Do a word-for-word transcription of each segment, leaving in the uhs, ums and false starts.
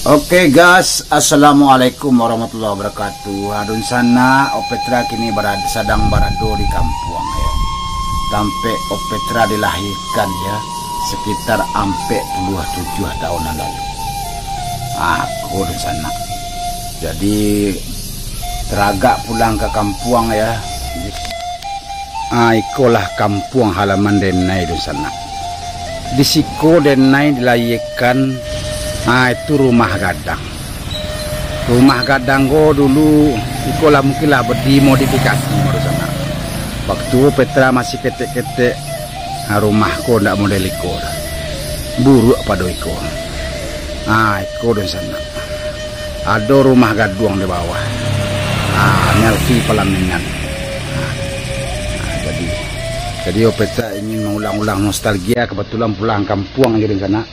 Oke, guys, assalamualaikum warahmatullahi wabarakatuh. Adun sana, Opetra kini barad-, sadang barado di kampuang, ya. Tampek Opetra dilahirkan, ya, sekitar ampek puluah tujuah tahun nan lalu. Ah, ko adun sana. Jadi, taragak pulang ka kampuang, ya. Ah, ikolah kampuang halaman denai dunsanak. Di siko denai dilayiakan, ah, itu rumah gadang. Rumah gadang ko dulu, ikolah mungkinlah dimodifikasi dunsanak. Waktu Petra masih ketek-ketek, ah, rumah ko ndak model iko. Buruak pado iko. Ah, iko dunsanak. Ado rumah gaduang di bawah. Ah, Melvi Palaminan. Ah, ah, jadi, jadi Opeta ingin maulang-ulang nostalgia, kebetulan pulang kampuang jadi sana.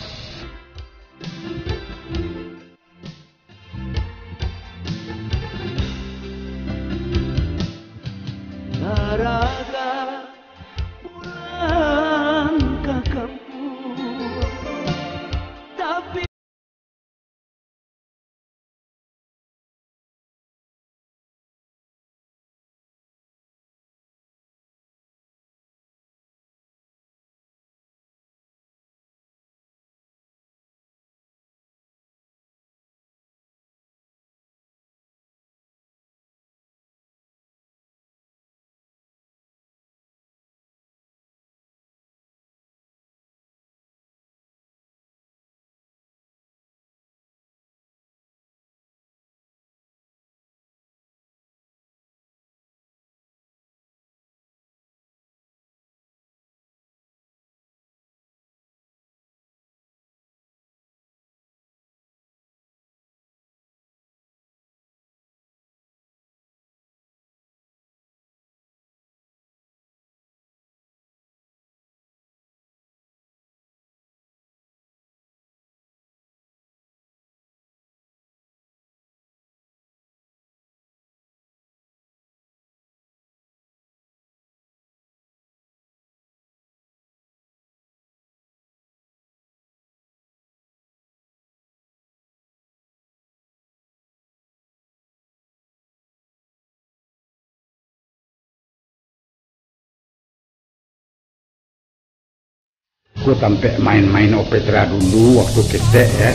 Ko tampek main-main Opetra dulu waktu ketek, ya.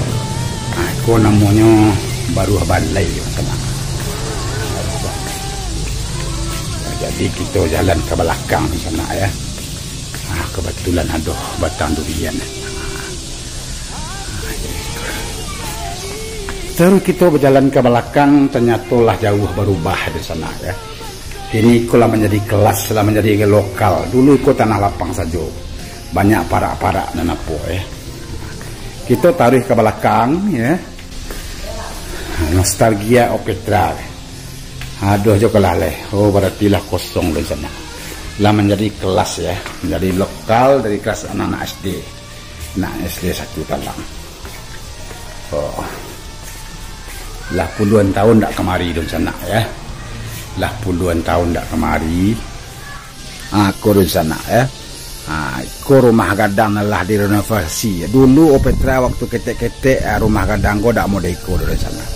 Nah, ko namonyo Baruah Balai, yo, tenang. Nah, jadi kito jalan ka balakang di sana, ya. Ah, kebetulan ado batang durian. Taruih kito bajalan ka balakang, tanyato lah jauah barubah di sana, ya. Kini iko lah manjadi kelas, lah manjadi lokal. Dulu iko tanah lapang sajo. Banyak parak-parak nan apo, eh. Kito taruih ka balakang, ya. Nostalgia Opetra. Aduh, jo kalah leh. Oh, berarti lah kosong di sana. Lah manjadi kelas, ya. Manjadi lokal dari kelas anak-anak S D. Nah, S D satu Talang. Oh. Lah puluhan tahun dak kamari dunsanak, ya. Lah puluhan tahun dak kamari. Ah, ko dunsanak, ya. Ah, iko rumah gadang nan lah direnovasi. Dulu Opetra waktu ketek-ketek, ah, rumah gadang ko dak model iko dunsanak.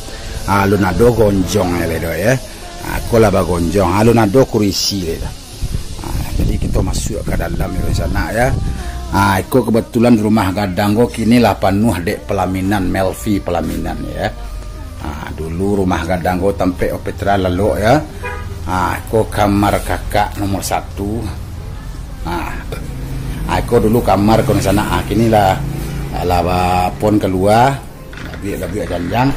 Ah, alun ado gonjong, ya, leh, do, ya. Ah, ko lah bagonjong. Alun ado kurisi, leh, do. Ah, jadi kito masuak ka dalam, ya, dunsanak, ya. Ah, iko kebetulan rumah gadang ko kini lah panuah dek pelaminan, Melvi pelaminan, ya. Ah, dulu rumah gadang ko tampek Opetra lalok, ya. Ah, ko kamar kakak nomor satu. Ah, ah, ko dulu kamar ko dunsanak. Ah, kini lah, lah ba-, pon kalua. Labiak-labiak janjang.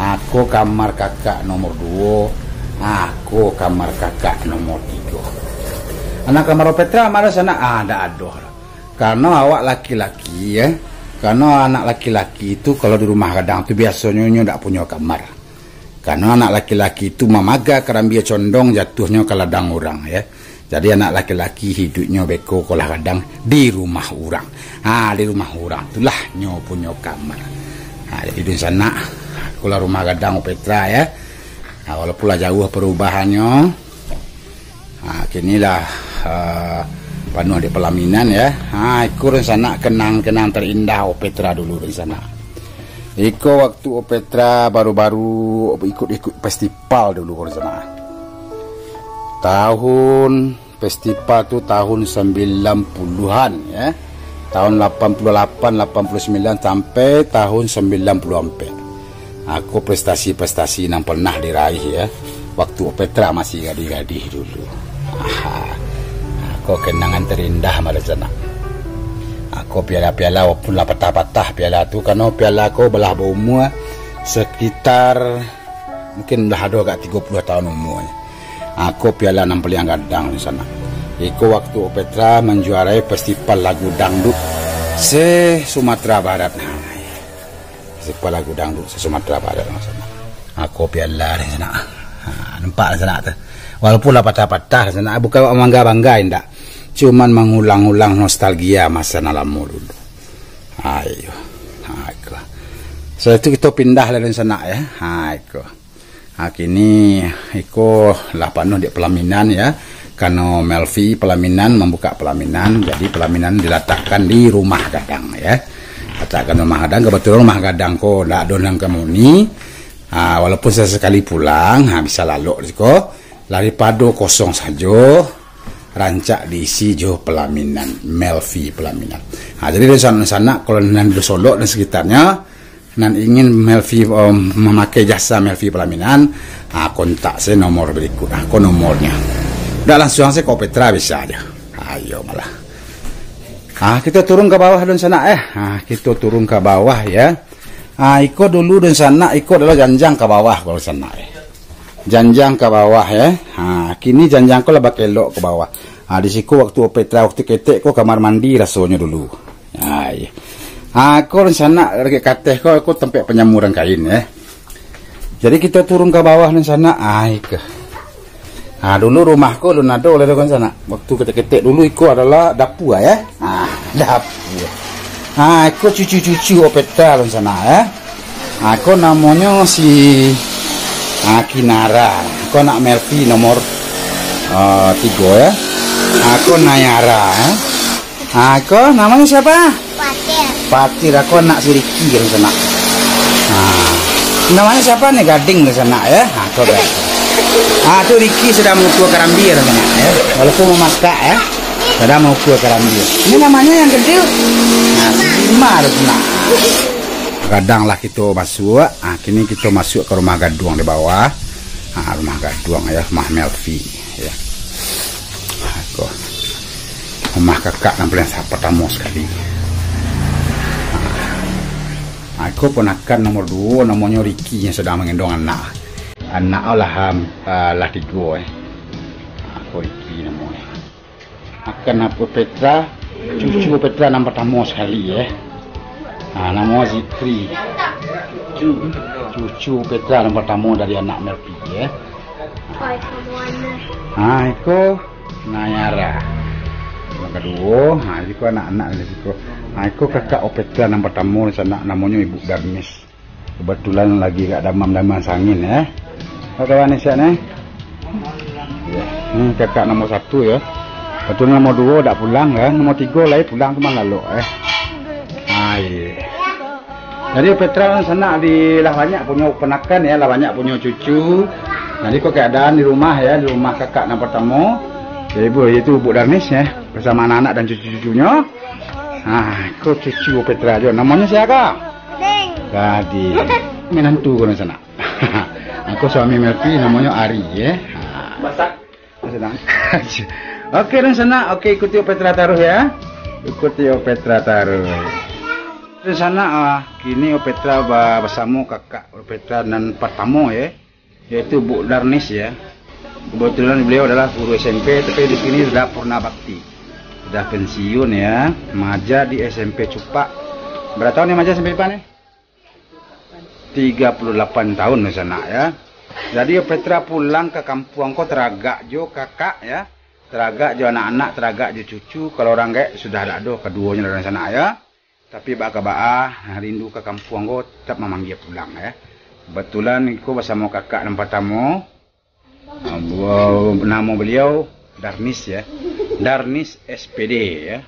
Ako kamar kakak nomor duo. Ako kamar kakak nomor tigo. Anak kamar Opetra ma dunsanak? Ah, ndak ado. Karano awak laki-laki, ya. Karano anak laki-laki tu kalau di rumah gadang tu biasonyo nyo ndak punyo kamar. Karano anak laki-laki tu mamaga karambia condong, jatuahnyo ka ladang urang, ya. Jadi, anak laki-laki hiduiknyo beko ko lah gadang di rumah urang. Ha, di rumah urang tu lah nyo punyo kamar. Ha, jadi dunsanak, ko lah rumah gadang Opetra, ya. Ha, walaupun lah jauah perubahannyo, ha, kini lah, eh, panuah dek pelaminan, ya. Ha, iko dunsanak kenang-kenang terindah Opetra dulu dunsanak. Iko waktu Opetra baru-baru ikut-ikut festival dulu, kalau sanak. Tahun festival tu tahun sembilan puluhan, ya. Tahun lapan puluh lapan, lapan puluh sembilan sampai tahun sembilan puluh ampek. Ako prestasi-prestasi nan pernah diraih, ya, waktu Opetra masih gadih-gadih dulu. Aha. Ako kenangan terindah malah sanak. Ako piala-piala walaupun lah patah-patah piala tu, karano piala ko balah baumua sekitar mungkin lah ado agak tigo puluah tahun umua. Ako piala nan paliang gadang di sanak. Iko waktu Opetra manjuarai festival lagu dangdut se-Sumatera Barat. Festival lagu dangdut se-Sumatera Barat di sanak. Ako piala di sanak. Ha, nampak di sanak tu. Walaupun lah patah-patah di sanak, bukan awak mangga-bangga indak. Cuman mangulang-ulang nostalgia masa nan lamo dulu. Ayo. Ha, iko. Sudah tu kito pindah lah di sanak, ya. Ha, iko. Ha, kini iko lah panuah dek pelaminan, ya. Karano Melvi pelaminan, mambuka pelaminan, jadi pelaminan dilatakkan di rumah gadang, ya. Latakkan rumah gadang, kebetulan rumah gadang ko ndak ado nan ka mahuni. Ha, walaupun sesekali pulang, ha, bisa lalok di siko. Daripado kosong sajo, rancak diisi jo pelaminan, Melvi pelaminan. Ha, jadi dunsanak-dunsanak, kalau nan di Solok dan sekitarnya, nan ingin Melvi, em, memakai jasa Melvi pelaminan, ha, kontak saja nomor berikut. Ha, ko nomornya. Dak, langsuang saja ka Opetra bisa aja. Ayo malah. Ha, kito turun ka bawah dunsanak, eh. Ha, kito turun ka bawah, ya. Ha, iko dulu dunsanak, iko adalah janjang ka bawah kalau sanak, eh. Janjang ka bawah, ya. Ha, kini janjang ko lah bakelok ka bawah. Ha, di siko waktu Opetra, waktu ketek ko kamar mandi rasonyo dulu. Ha, iya. Ha, ko dunsanak, dakek ka ateh ko, ko tampek panyamuran kain, ya. Jadi kito turun ka bawah dunsanak, ha, iko. Ha, dulu rumah ko alun ado lai dunsanak. Waktu ketek-ketek dulu iko adalah dapua, ya. Ha, dapua. Ha, iko cucu-cucu Opetra dunsanak, ya. Ha, ko namonyo si, ha, Kinara. Ko anak Melvi nomor, eh, tigo, ya. Ha, ko Nayara, ya. Ha, ko namonyo siapa? Patir. Patir, ko anak si Riki dunsanak. Ha. Namonyo siapa ni? Gading dunsanak, ya. Ha, ko Gading. Ha, tu Riki sadang mukua karambia dunsanak, ya. Walaupun mamakak, ya. Sadang mukua karambia. Ini namonyo nan gede. Ha, si Bima dunsanak. Gadang lah kito masuak. Ha, kini kito masuak ka rumah gaduang di bawah. Ha, rumah gaduang, ya, rumah Melvi, ya. Ha, ko. Rumah kakak nan paliang sa-, partamo sakali. Ha, ko ponakan nomor duo, namonyo Riki, nan sadang mangendong anak. Anak lah, ah, lah tigo, eh. Ha, ko Riki namonyo. Akan apo Petra, cucu Petra nan partamo sakali, eh. Ha, namo Zikri. Cucu Petra nan partamo dari anak Melvi, eh. Ha, iko Nayara. Nan kaduo, ha, iko anak-anak dari siko. Ha, iko kakak Opetra nan partamo di sanak, namonyo Ibu Darmis. Kebetulan lagi agak damam-damam sangin, eh. Apa kabar ni, sihat, eh? Ya. Ni kakak nomor satu, ya. Kebetulan nomor duo dak pulang, ya. Nomor tigo lai pulang, cuma lalok, eh. Ha, iya. Jadi Petra sanak di lah banyak punyo ponakan, ya, lah banyak punyo cucu. Jadi ko keadaan di rumah, ya, di rumah kakak nan partamo. Jadi bu, itu Bu Darnis, ya, bersama anak-anak dan cucu-cucunyo. Ha, ko cucu Petra jo. Namonyo sia, Kak? Gading. Gading. Minantu ko sanak. Ko suami Melvi namonyo Ari, ya. Ha. Masak. Sedang. Oke, dunsanak. Oke, ikuti Petra taruh, ya. Ikuti Petra taruh. Dunsanak, ah, kini Petra ba-, basamo kakak Petra nan partamo, ya, yaitu Bu Darnis, ya. Kebetulan beliau adalah guru S M P, tapi di sini sudah purna bakti. Sudah pensiun, ya. Maja di S M P Cupak. Berapa tahun ya maja S M P Cupak ni? Tiga puluh lapan tahun dunsanak, ya. Jadi, Petra pulang ka kampuang ko taragak jo kakak, ya. Taragak jo anak-anak, taragak jo cucu. Kalau urang gaek sudah dak ado kaduonyo lah dunsanak, ya. Tapi baa ka baa, rindu ka kampuang ko tatap mamanggia pulang, ya. Kebetulan iko basamo kakak nan partamo. Ah, bu-, namo beliau Darnis, ya. Darnis S P D, ya.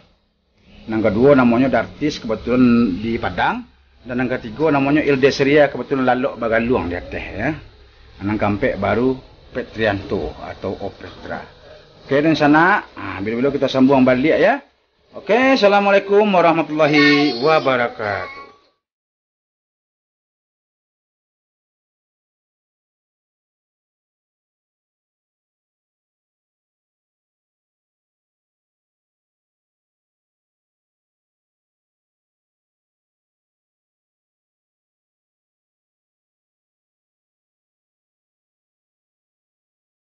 Nan kaduo namonyo Dartis, kebetulan di Padang. Dan nan katigo namonyo Ildesria, kebetulan lalok bagaluang di ateh, ya. Nan kaampek baru Petrianto atau Opetra. Oke, dan sanak, ah, bilo-bilo kita sambuang baliak, ya. Oke, assalamualaikum warahmatullahi wabarakatuh.